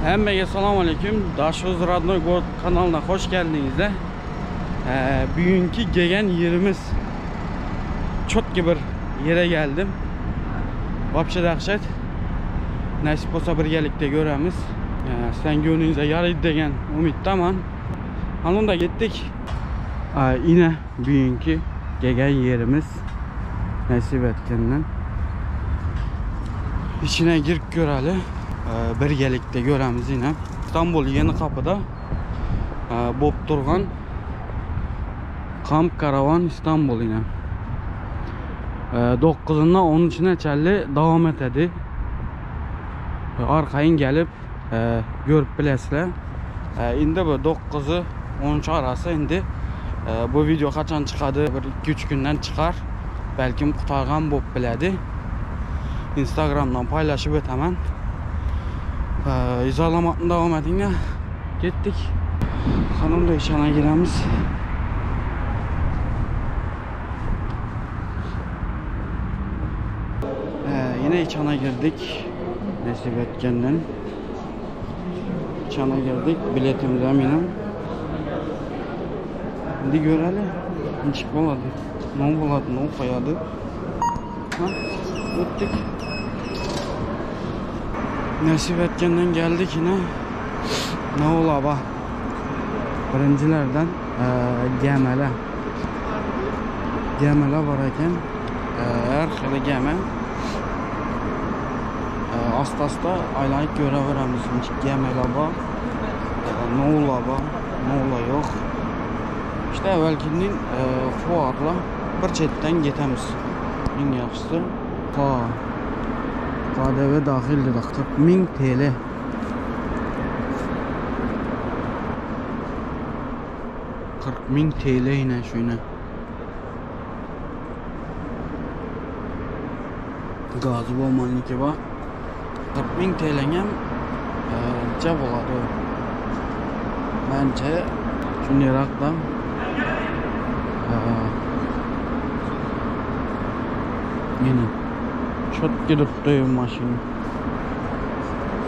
Hemmege salam aleyküm. Daşoguz Radnoy Gorod kanalyna hoş geldiňizler. Ee, bugünkü gelen yerimiz çok bir yere geldim. Vapşe dahşet. Nasip bolsa birgelikde göremiz. Ee, sen gönlünüze yaraydı degen umytdaman. Anında gittik. Ee, yine bugünkü gelen yerimiz nasip etkenden. İçine girip göreli. Ee, birgelikde göremiz yine. İstanbul Yenikapı'da e, bolup turgan Kamp Karavan İstanbul yine. 9'undan 13'üne çenli devam etedi. Arkaýyn gelip e, görüp bilesizler. E, indi bu 9'u 13 arası indi. E, bu video kaçan çıkadı? Bir 2-3 günden çıkar. Belki kurtargan bolup biledi. Instagramdan paylaşıp ötemen. E, izalamaktan devam edin ya. Gittik. Hanım da içine giremiz. Ee, yine içana girdik. Nasip etkenden. İçana girdik. Biletimiz yine. Şimdi görelim. Nechik bo'ladi? Nima bo'ladi? Nima qo'yadi? Ha, o'tdik. Nasip etgenden geldik yine. Ne ola bak. Birincilerden e, gemele. Gemele var eken. E, her xili geme. E, asta asta aylanıp göreveremiz. Gemele var. E, ne ola var, ne ola yok. İşte evvelkinin e, fuarla bir çetten getemiz. En yaxşısı. Ha. KDV dahildir. 40.000 TL. 40.000 TL yine şöyle. Gazi bolmaniki var. 40.000 TL'nin neçe bolady? Bence şunday da yine çok gidip maşın.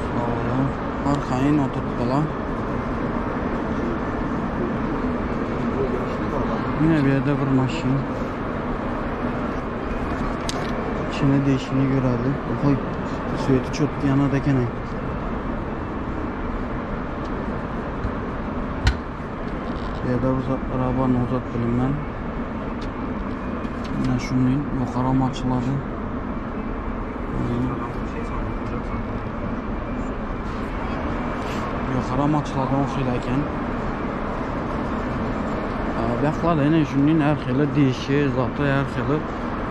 Sağ olun. Arxayın oturtdular. Yine bir yerde bir maşın. İçine değişini görelim. Oy, sveti çok yana da gene. Bu yerdə bu arabanı uzat bilim mən. Yine şunun yukarı açıladı. Yukarı açıladı oxuylarken. Buyaqlar da yine şunun hər xili dişi, zatı, hər xili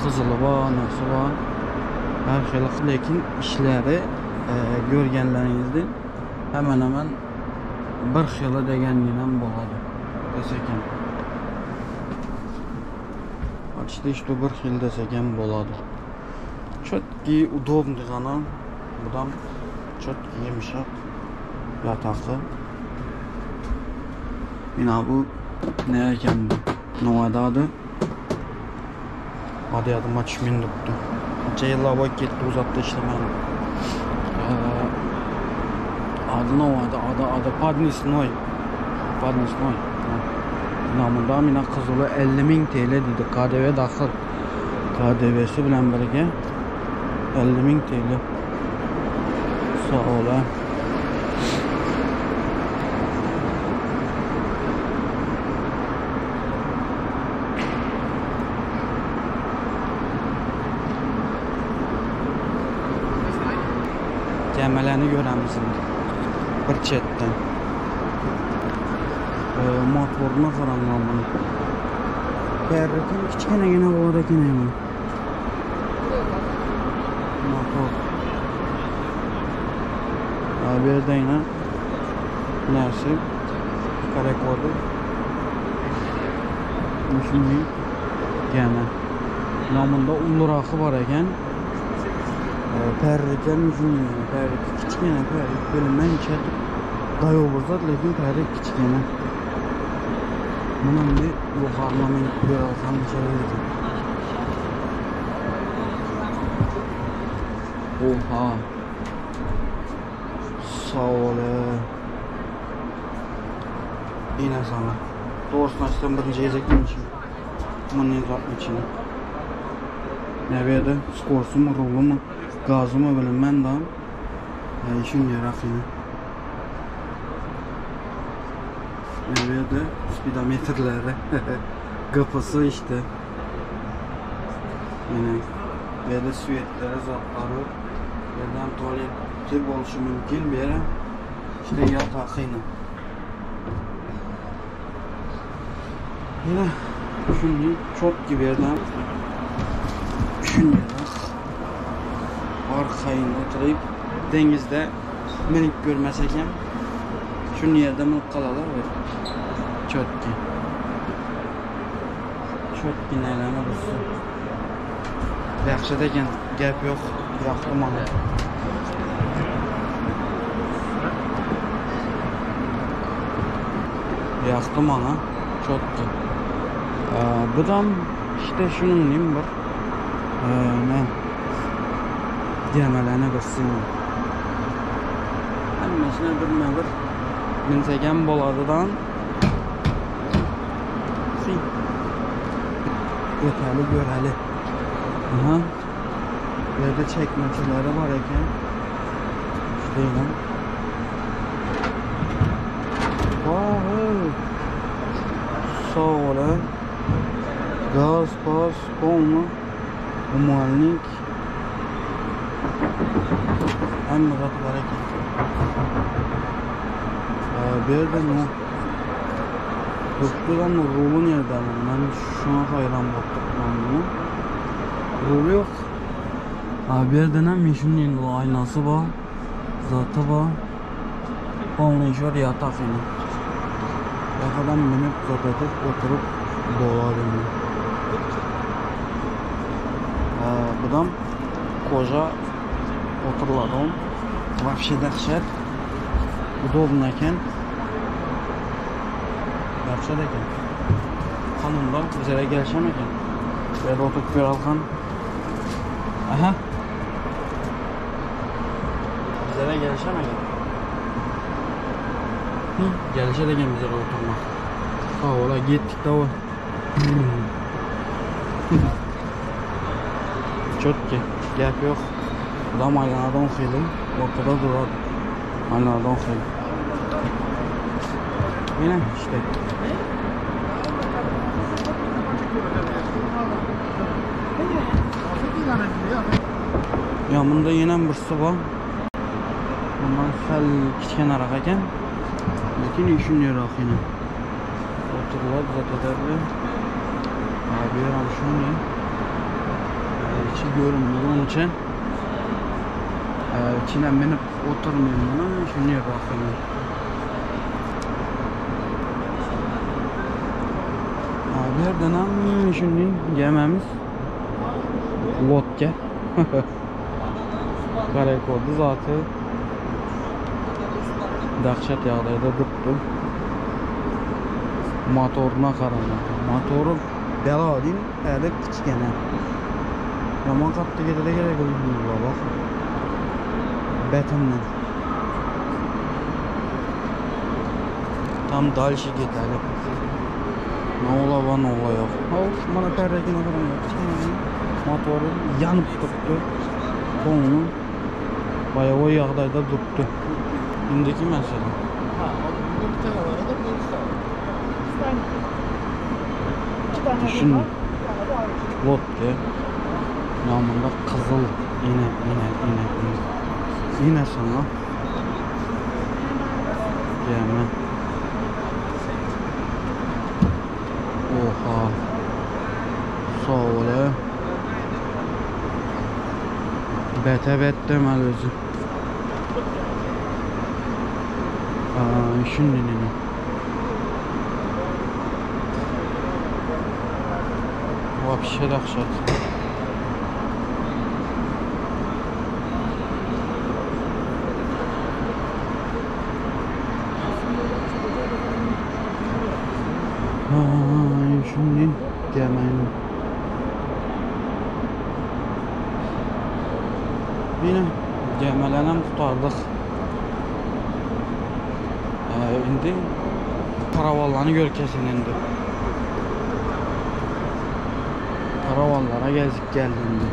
qızılı var, nəsi var. Hər xili, lekin işləri e, görgənlərinizdə hemen hemen bir xili degan ham bo'ladi desak ham. Почти что bir xil desak ham bo'ladi. Четкий, удобный gana. Budan четкий yumuşak yataklı. Yine bu ne ekan bu? Nima adı? Adı yadıma tushmay turibdi. Qancha yillar bo'lib ketdi uzatdi ishlamadim. Adı ne adı? Adı adı Podnesnoy. Podnesnoy. Namında mina qızılı 50.000 TL dedi. KDV daxil. KDV'si bilan birga 50.000 TL. Sağ ol. ha. Gəmələni görəmiz indi. Bir çetdən. E, motoruna qaranlar bunu. Pərritin kiçkinəginə bolar ekan yani. Motor. Ha, bu yerdə yine nəsi? Kare kodu. Shunday gemi. Nomunda ulluroqi bor ekan. Perrik ham shunday, perrik kichkina, perrik bilinmaycha dayov bo'lsa, lekin perrik kichkina. Buni endi yuqorini minib ko'ra olsam ekan. Oha. Sag bol. Ine sana. Dogrusyny aýtsam birinji gezek münşüm. Mundan zatmy içine. Näbede skorsumy, rulumy, gazymy bilinmän da. Şun ýere akyny. Näbede spidometrleri. GPS işte. Ine. Berde süýetleri zatlary. Yerden tuvaleti bolşy mümkin bir ýere. İşte ýatakyny. Yine şimdi çok gibi yerden düşünüyorlar. Arkaýyn oturyp deňizde minip görmesek hem şunu ýerde minip galalar we çotki. Çotki näläme dursun. Dähşet eken, gep ýok, ýakdy maňa. Ýakdy maňa, çotki. Budam işte şunuň nim bir ne gemelene dursun. Hemmesine birme bir minsegem boladydan. Öteli göreli. Aha. Yerde çekmeceleri var eken. İşte yine. Vay. Sağ ol. Gaz, pas, polny, umalnik. Hemme zat bar eken. Bu ýerde ne? Durupdyr ama ruly nirde? Men şuna haýran bolup durman bunu. Ruly ýok. Bu ýerde näme şunuň aýnasy bar. Zaty bar. Polny şor ýatak ýene. Ýakadan münüp zat edip oturyp bolar ýene. Budam koža oturulady. Wapşe dahşet. Udobno eken. Dahşet eken. Kanunda bizlere gelişen eken. Böyle oturup bir alkan. Aha. Bizlere gelişen eken. Hı, gelişe eken bizlere oturmak. Sağ ola gittik de o. Çotki. Gap ýok. Dam aýlanadan okaýly. Ortada durar. Aýlanadan okaýly. Ine işte. Ya bunda ýene birsi bar. Bundan sal kiçkenerak eken. Lekin şunýarak ýene. Oturular zat ederli. Abi yaram şunu. İçi görünmez onun için. İçine minip oturmayayım bunu. Şunu bakayım. Abi yerden am şimdi gememiz lotke. Karakoldu zaten. Dahşat ýagdaýda durupdy. Motoryna garaň. Motory bela diýin, äle kiçgene. Ýaman katdy gidede gerek bak. Betinden. Tam дальше gidelim. Ne ola var ne ola yok. Of mana perrekine garaň. Kiçgene motory ýanyp durupdy. Polny baýawy ýagdaýda durupdy. Indiki mesele. Ha, bunda bir tane var da bunda iki tane. İki tane. İki tane Düşün. var, bir tane de ayrı. Lotke. Namında kızıl ine ine ine ine. Yine sana. Gemi. Oha. Sağ ol. Bete bet demeli özü. Aa, şimdi ne? Вообще dahşat. Ay, şimdi gemen. Yine gemelenem tutardık. Indi karawallany görkezin indi. Karawallara gezip geldi indi.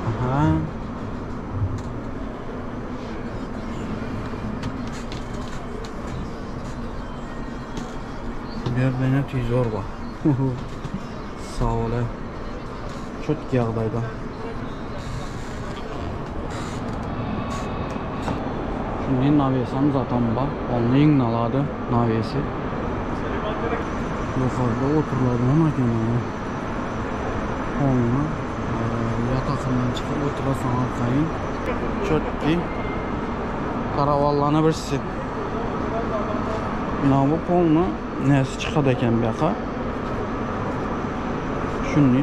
Aha. Bu ýerde ine tüýzor bar. Sag bol. Çotki ýagdaýda. Şuny nawesam zatam bar. Ony ýygnalady nawesi. Ýokarda oturladygan eken ony. Ony ýatakyndan çykyp oturasaň arkaýyn. Çotki. Karawallana birsi. Ina bu polny näsi çykady eken bu ýaka. Şuny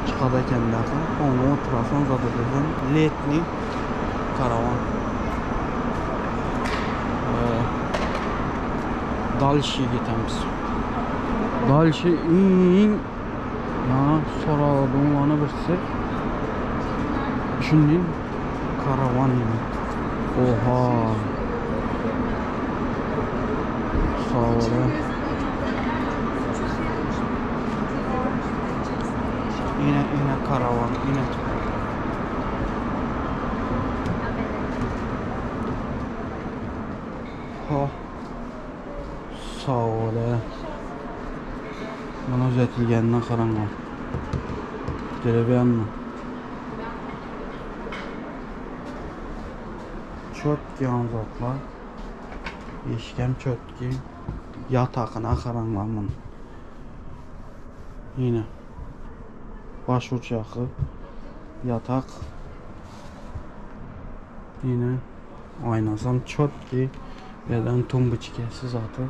çykady eken bu ýaka. Polny oturasaň zat edeseň. Letni karawan. Dalşi gitemiz. Dalşi iň ýa soradyň birsi. Şuny Karawan ýene. Oha. Sag bol. Ine ine karawan ine. Ha. Sag bol. Mana düzetilgenine garaňa. Derebeýanmy? Çötki ýanzatlar. Işkem çötki. Ýatakyna garaňlar muny. Ine. Baş uçaky. Ýatak. Ine. Aýnasam çötki. Birden tumbuçkesi zaty.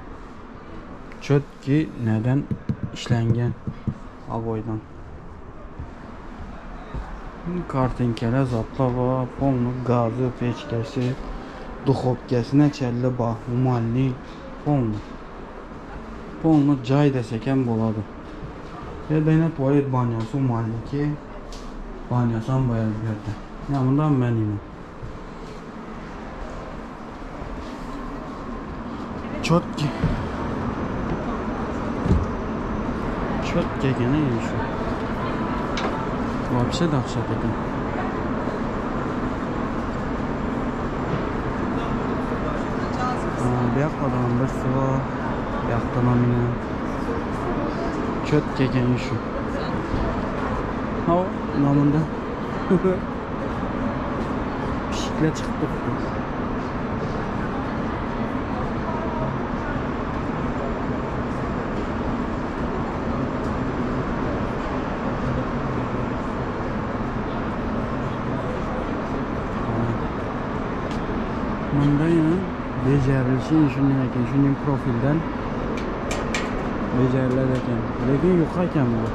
Çötki neden işlengen aboýdan. Kartinkele zatlar bar, polny gazy, peçkesi, duhowkesine çenli bar, umalny, polny. Polny jaý desek hem bolady. Ýerde ine tualet banýasy umalnyky. Banýasam bar bu ýerde. Ýa mundam men ine. Çotki. Çotki ekeni ýene şu. Wapşe dahşat eken. Bu ýakdadan birsi bar. Bu ýakdanam ýene. Çotki ekeni şu. Hawa, namunda. Pişikler çykyp durupdyr. Munda ýene bejerilişi şundan eken, şundan profilden bejeriler eken. Lekin ýuka eken bu.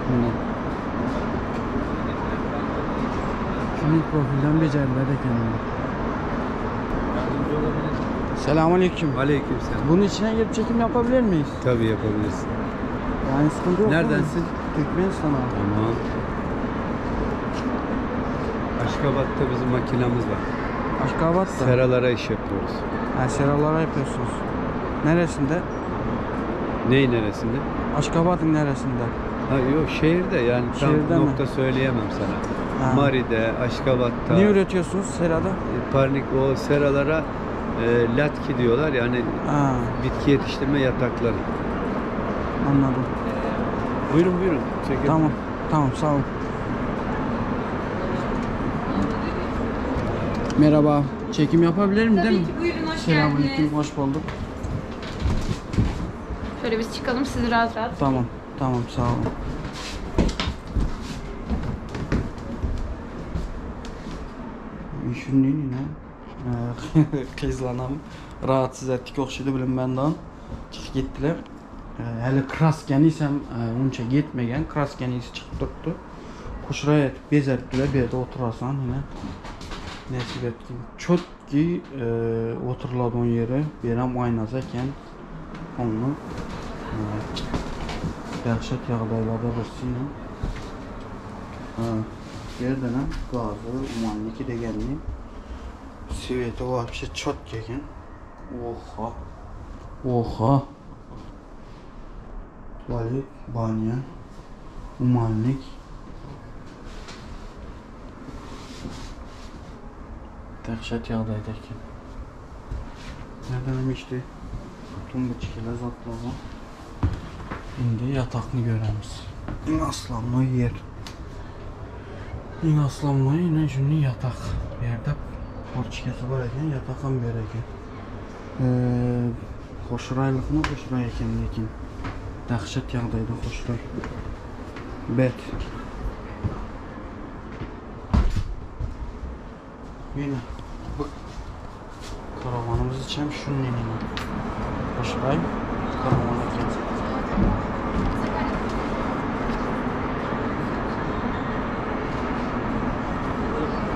Munda. Şuny profilden beceriler eken. Selamünaleyküm. Aleykümselam. Bunun içine girip çekim yapabilir miyiz? Tabii yapabilirsin. Yani sıkıntı yok. değil mi? Neredensin? Türkmenistan abi. Tamam. Aşkabat'ta bizim makinamız var. Aşkabat'ta. Seralara iş yapıyoruz. Ha, seralara yapıyorsunuz. Neresinde? Neyin neresinde? Aşkabat'ın neresinde? Ha yok şehirde yani tam Şehirde mi? nokta söyleyemem sana. Ha. Mari'de, Aşkabat'ta. Ne üretiyorsunuz serada? Parnik o seralara e, latki diyorlar yani Ha, bitki yetiştirme yatakları. anladım. Buyurun buyurun. Çekin. Tamam, tamam sağ olun. Merhaba, çekim yapabilir miyim değil mi? Tabii ki buyurun hoş Selamünaleyküm, geldiniz. hoş bulduk. Şöyle biz çıkalım siz rahat rahat. Tamam, tamam sağ olun. Şunun yine qizlanam rahatsız etdik o'xshaydi bilinmandan chiqib ketdilar. Hali kraskani ham uncha yetmagan, kraskani isi chiqib turibdi. Xushroy etib bezabdilar, bu yerda o'tirasan yine. Nasib etgan. Cho'tki o'tiriladigan yeri, bu yer ham oynasi ekan. Uni dahshat ýagdaýlarda birsi. Ha, bu yerden ham gazi, umanniki deganni. Sweti wapşe çotki eken. Oha. Oha. Tualet, banýa, umalnik. Dähşet ýagdaýda eken. Nerdenem içdi. Tumbuçkiler zatlar bar. Indi ýatakny göremiz. Iň aslanly ýer. Iň aslanly ine şuny ýatak. Bu ýerde porçkesi bar eken, ýatakam ber eken. Hoşraýlygyna hoşraý eken lekin. Dähşet ýagdaýda hoşraý. Bet. Ýene bu karawanymyz içem şundan ýene. Hoşraý karawan eken.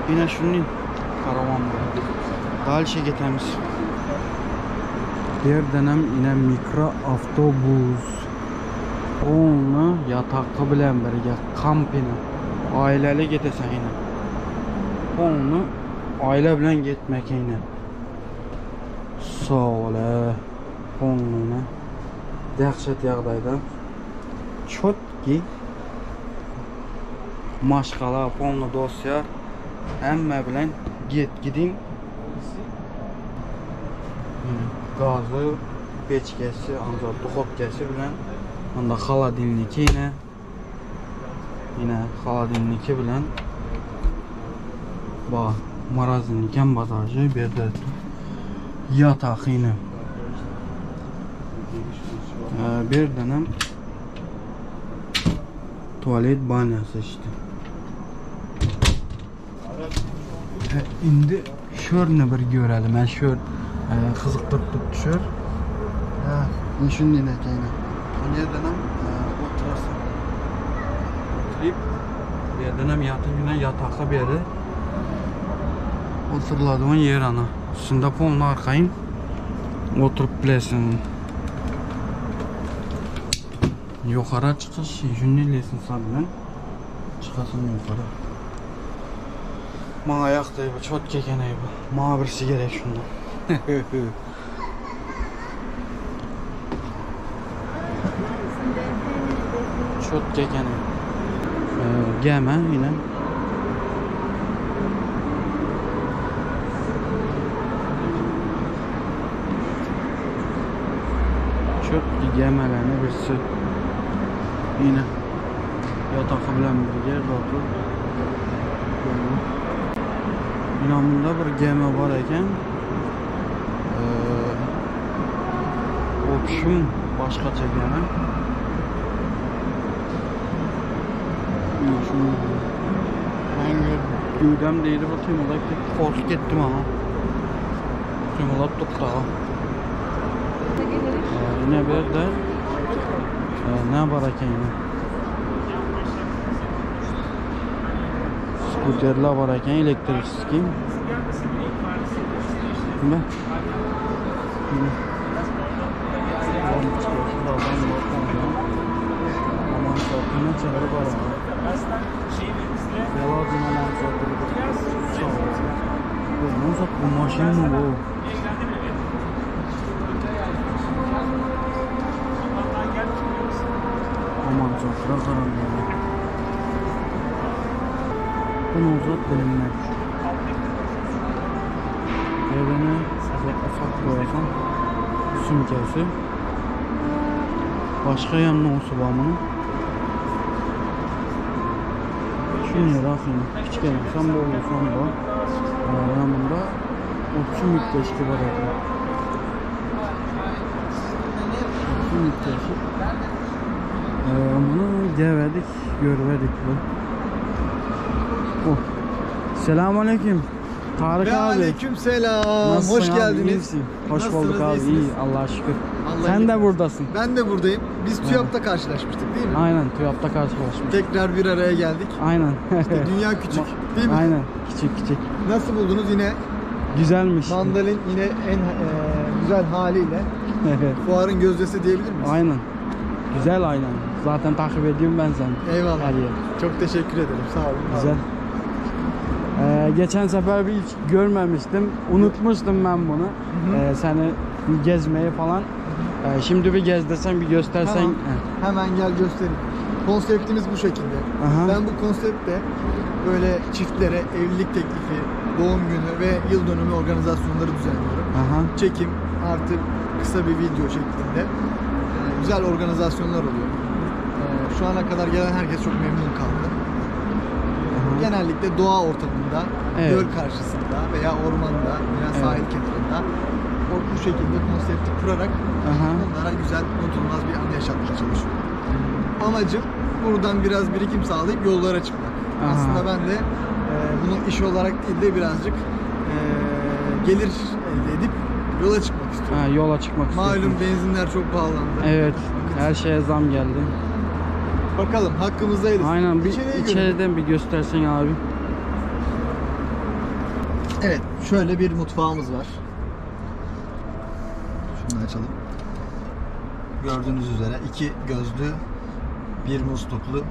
Ýene şundan karawan bu. Dalşe getemiz. Bu ýerdenem ine mikro awtobus. Polny ýatakgy bilen birge kampine. Aileli geteseň ine. Polny aile bilen getmek ine. Sag bol-a. Polny ine. Dähşet ýagdaýda. Çotki. Maşgala, polny dost-ýar. Hemme bilen get gidiň. Gazy, peçkesi, onda duhowkasy bilen, onda holodilniki ine. Ine holodilniki bilen ba morozinnik hem bar daže bu ýerde ýatak ine. Bu ýerden hem tualet banýasy işte. Indi şörni bir göreli. Men şör gyzykdyryp durupdy şör. Ha, indi şuny ine. Bu ýerden hem oturasyn. Oturyp, bu ýerden hem ýatyp ýene ýatakda bir ýere oturyladygan ýer ana. Üstünde polny arkaýyn oturyp bilersiň. Ýokara çykyş şuny lesnitsa bilen çykasyň ýokara. Maňa ýakdy bu çotki eken-eý bu. Maňa birisi gerek şundan. Çotki eken-eý. Gämi ine. Çotki gämilerine birisi. Ine. Ýataky bilen birge zatly. Ine munda bir gemi bar eken. Obşum başgaça gemi. Ine şunu. Ben gördüm diýdi bu kymyldap ketdi. Korkup ketdim aha. Kymyldap durdy aha. Ine bu ýerde ne bar eken ine. Skuterler bar eken elektriçeskiý. Ine. Ine. Aman satına çevirip bar. Yalan aman satını. Bu nasıl bu maşın mı bu? Aman çokra karanlığı. Bunu uzat bilinmez. Evine ufak koyasan sümkesi. Başka yanına olsa var bunun. Şunu rakını küçük sen bu olursan bu. Yanında otçu mütteşki var eken. Otçu mütteşki. Bunu gevedik, görvedik bu. Oh. Selamünaleyküm. Tarık Ve abi. aleyküm selam. Nasılsın Hoş abi, iyi geldiniz. misin? Hoş Nasılsınız, bulduk abi. iyisiniz? İyi Allah'a şükür. Allah Sen iyilik de versin. buradasın. Ben de buradayım. Biz TÜYAP'ta karşılaşmıştık değil mi? Aynen TÜYAP'ta karşılaşmıştık. Tekrar bir araya geldik. Aynen. İşte dünya küçük değil mi? Aynen. Küçük küçük. Nasıl buldunuz yine Güzelmiş. mandalin yine en e, güzel haliyle fuarın gözdesi diyebilir miyiz? Aynen. Güzel aynen. Zaten takip ediyorum ben seni. Eyvallah. Her yer. Çok teşekkür ederim. Sağ olun. var Güzel. olun. Ee, geçen sefer bir hiç görmemiştim. Unutmuştum ben bunu. Ee, seni bir gezmeyi falan. Ee, şimdi bir gezdirsen, bir göstersen. Tamam. Hemen gel göstereyim. Konseptimiz bu şekilde. Aha. Ben bu konseptte böyle çiftlere evlilik teklifi, doğum günü ve yıl dönümü organizasyonları düzenliyorum. Aha. Çekim artı kısa bir video şeklinde e, güzel organizasyonlar oluyor. E, Şu ana kadar gelen herkes çok memnun kaldı. Genellikle doğa ortamında, Evet. göl karşısında veya ormanda veya sahil kenarında o, bu şekilde konsepti kurarak Aha. onlara güzel, unutulmaz bir an yaşatmaya çalışıyorum. Amacım buradan biraz birikim sağlayıp yollara çıkmak. Aha. Aslında ben de e, bunu iş olarak değil de birazcık e, gelir elde edip yola çıkmak istiyorum. Ha, yola çıkmak istiyorsun. Malum benzinler çok pahalandı. Evet. Her şeye zam geldi. Bakalım hakkımızda hayırlısı. Aynen bir İçeriye görelim. içeriden bir göstersen abi. Evet, şöyle bir mutfağımız var. Şunu açalım. Gördüğünüz üzere iki gözlü, bir musluklu,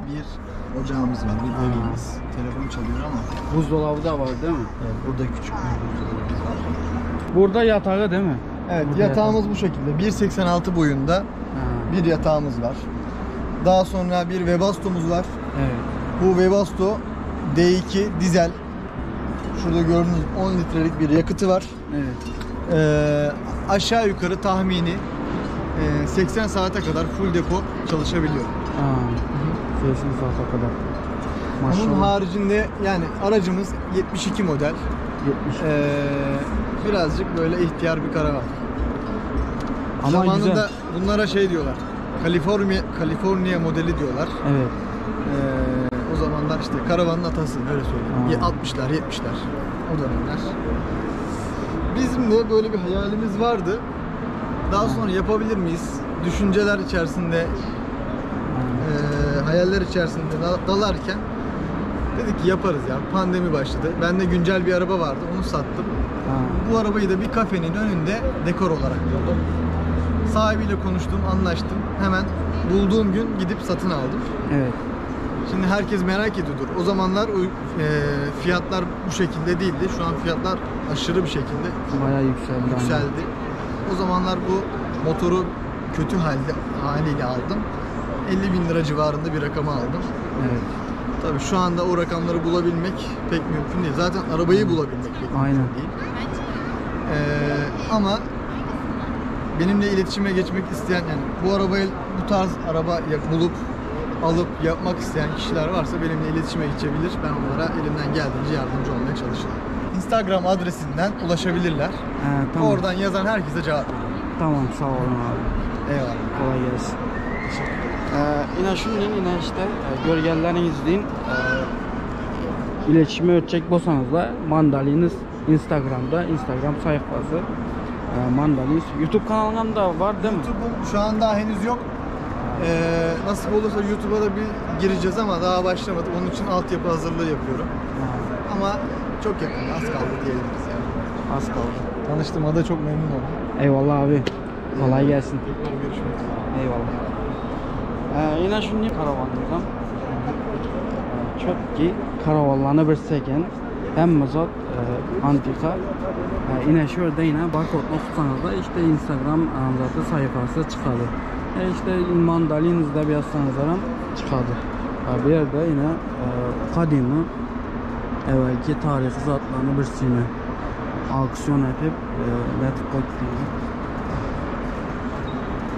bir ocağımız var, bir evimiz. Telefon çalıyor ama Buzdolabı da var değil mi? evet, burada küçük bir buzdolabımız var. Burada yatağı değil mi? Evet, Burada yatağımız bu şekilde. 1.86 boyunda Ha, bir yatağımız var. Daha sonra bir Webasto'muz var. evet. Bu Webasto D2 dizel. Şurada gördüğünüz 10 litrelik bir yakıtı var. Evet. Ee, aşağı yukarı tahmini e, 80 saate kadar full depo çalışabiliyor. Ha. 80 saate kadar. Onun Maşallah. haricinde yani aracımız 72 model. 70. Ee, birazcık böyle ihtiyar bir karavan. Ama Zamanında güzel. bunlara şey diyorlar. Kaliforniya Kaliforniya modeli diyorlar. Evet. Ee, o zamanlar işte karavanın atası öyle söyleyeyim. Ha. 60'lar 70'ler o dönemler. Bizim de böyle bir hayalimiz vardı. Daha sonra yapabilir miyiz? Düşünceler içerisinde, e, hayaller içerisinde dalarken dedik ki yaparız ya. Pandemi başladı. Bende güncel bir araba vardı. Onu sattım. Ha. Bu arabayı da bir kafenin önünde dekor olarak buldum. Sahibiyle konuştum, anlaştım. Hemen bulduğum gün gidip satın aldım. Evet. Şimdi herkes merak ediyordur. O zamanlar e, fiyatlar bu şekilde değildi. Şu an fiyatlar aşırı bir şekilde Bayağı yükseldi. aynen. yükseldi. O zamanlar bu motoru kötü halde haliyle aldım. 50 bin lira civarında bir rakama aldım. Evet. Tabii şu anda o rakamları bulabilmek pek mümkün değil. Zaten arabayı bulabilmek pek Aynen. mümkün değil. Ee, ama benimle iletişime geçmek isteyen yani bu arabayı bu tarz araba bulup alıp yapmak isteyen kişiler varsa benimle iletişime geçebilir. Ben onlara elimden geldiğince yardımcı olmaya çalışırım. Instagram adresinden ulaşabilirler. Ha, tamam. Oradan yazan herkese cevap veriyorum. Tamam sağ olun abi. Eyvallah. Kolay gelsin. Ee, yine şunun yine işte e, görgenlerini izleyin. Ee, iletişime ötecek bolsanız da Mandaliniz Instagram'da Instagram sayfası e, Mandaliniz YouTube kanalım da var değil mi? YouTube'um şu an daha henüz yok. Ee, nasip olursa YouTube'a da bir gireceğiz ama daha başlamadık. Onun için altyapı hazırlığı yapıyorum. Ha, Ama çok yakın, az kaldı diyebiliriz yani. az kaldı. Tanıştığıma da çok memnun oldum. Eyvallah abi. Kolay gelsin. Tekrar görüşmek üzere. Eyvallah. Ee, yine şunu karavanımızdan. Ee, çok ki karavanlarını bir seken hem zat e, antika. E, yine şurada yine barkodunu tutsanız da işte Instagram zatı sayfası çıkadı. E, işte mandalinizde bir yazsanız da çıkadı. E, bir yerde yine e, kadimi evvelki tarihi zatlarını bir sini aksiyon edip e, letip koydular.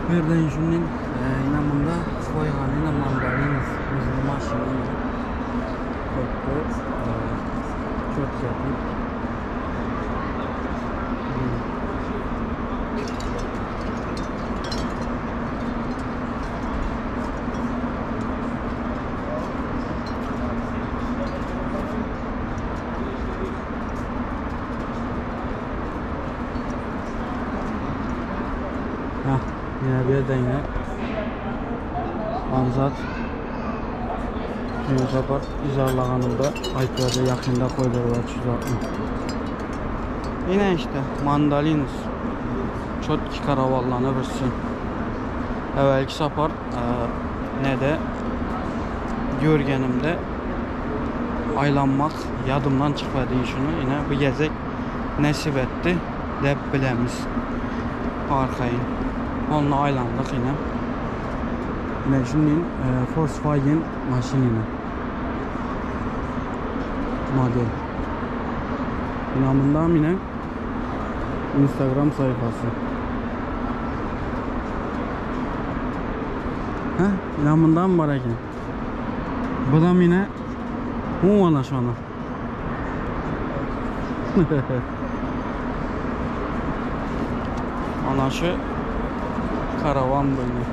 Bu yerden şunun e, yine bunda koyganıyla mandaliniz özünü maşını koydu. E, çok yapıp Heh, yine bir yerden yine Anzat Sapar izarlağanında aytlarda yakında koydular şu zatını. Yine işte mandalinus çok karavallanı birisi. Evvelki sapar e, ne de görgenimde Aylanmak yadımdan çykmady şunu. Ine bu gezek nesip etdi dep bilemiz. Arkaýyn. Onunla aylandyk ine. Ine şunun e, Volkswagen maşinine. Model. Ine bundan yine Instagram sayfası. Heh, ine bundan bar eken. Bu da yine Huana şona. Ana şu karavan böyle.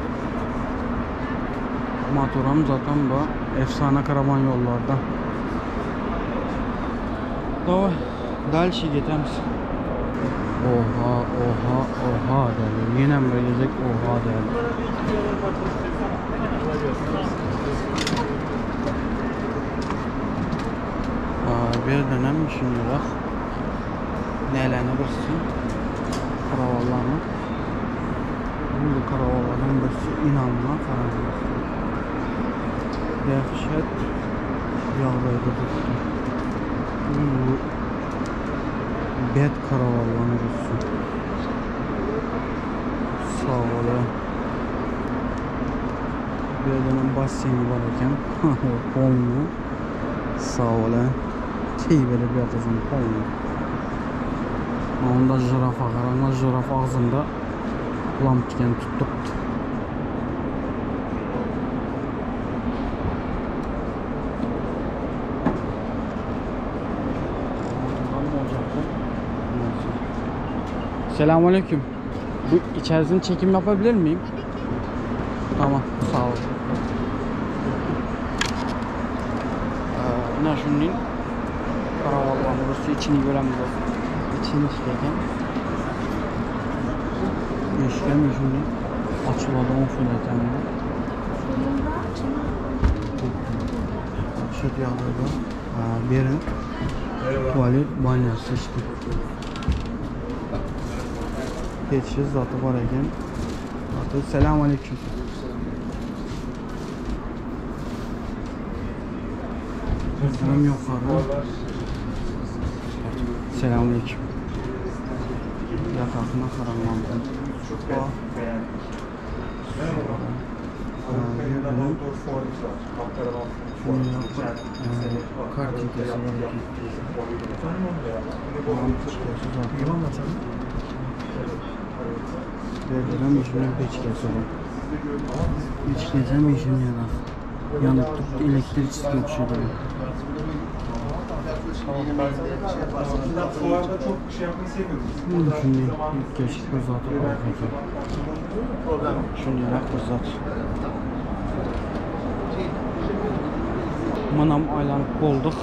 Motorum zaten bu efsane karavan yollarda. Давай, дальше ketemiz. Oha, oha, oha derler. Yine mi gelecek oha derler. Aa, bir dönem düşünüyorlar. Nelerini birisi karavanlarını. Bu karavanlardan birisi inanma karavan. Dehşet ýagdaýda durupdy. Bu bet karavanlaryň birisi. Sag bol. Bu ýerden basseýni bar eken. Polny. Sag bol. Teý berip ýatasyň polny. Onda jirafa garaňa jirafa agzynda lampiken tutupdy. Selamünaleyküm. Bu içerisini çekim yapabilir miyim? Tamam, sağ ol. Ee, ine şunun karavanların burası içini göremiz. İçini işleyken. Işlemiyor şimdi. Açılmadı 10 full bu. Şu ýagdaýda bir tuvalet banyası işte. Geçiş zatı var eken. Zatı selamünaleyküm. Selam yukarı. Selamünaleyküm. Yatakına karanlandı. Çok beğendik. Kar çekesi var eken. Verdiren işinin peçkesi var. Peçkesi işin yarar. Yanıp tuttu elektrik çizgi okşuyor. Fuarda çok şey yapmayı sevmiyoruz. Bunu şimdi ilk geçik bir zatı var peki. Şunu yarak bir zat. Manam aylanıp bolduk.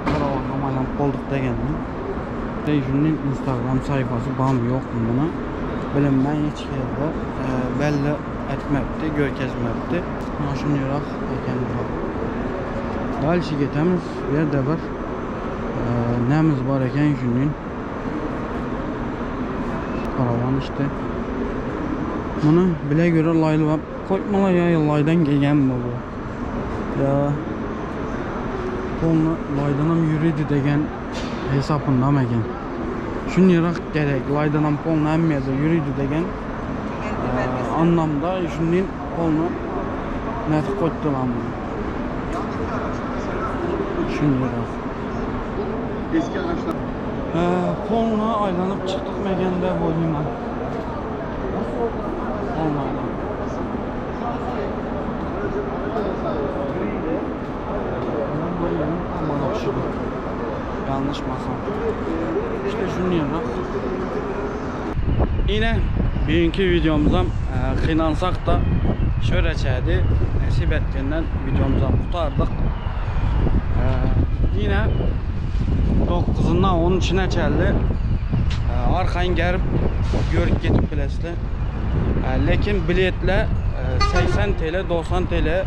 Karavanam aylanıp bolduk degenmi. Şunun Instagram sayfası bam yok mu buna? Bilinmän hiç yerde e, belli etmepti, görkezmepti. Mana şunu yarak eken bu. Дальше ketemiz. Bu yerde bir e, nemiz var eken şunun. Karavan işte. Bunu bile göre laylı koymalar ya laydan gelgen mi bu? Ya polny laydanam yürüdü degen hesapında mı eken? Şunu yarak gerek laydanam polny hemmede yürüdü degen e, anlamda şunun polny net koydular bunu. Şunu yarak. Eski araçlar. Ee, polna aylanıp çıktık megende volümen. Polna aylanıp. Aman okşudu. Yanlış masam. İşte şunu yarak. Yine bugünkü videomuza e, kıynansak da şöyle çaydı. Nesip etkenden videomuza kurtardık. E, yine 9'undan 13'üne çeldi. E, arxayın gelip görüp getip bilesizler. E, lekin biletler e, 80 TL 90 TL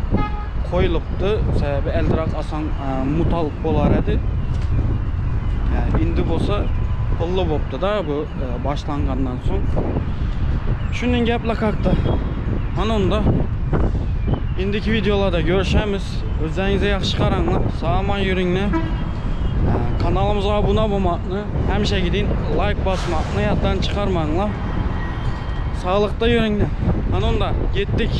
koyulupdu. Sebebi eldirak asan e, mutal bolar edi. Yani indi bolsa pullu bopdu da bu e, başlangandan soň. Şunun gapla kalktı. Ana onda. Indiki wideolarda görüşemiz. Özleriňize ýagşy garaňlar. Sag-aman ýörüňler. Kanalymyza abuna bolmakny, hemişe gidin laýk basmakny ýatdan çykarmaňlar. Saglykda ýörüňler. Hany onda, gitdik.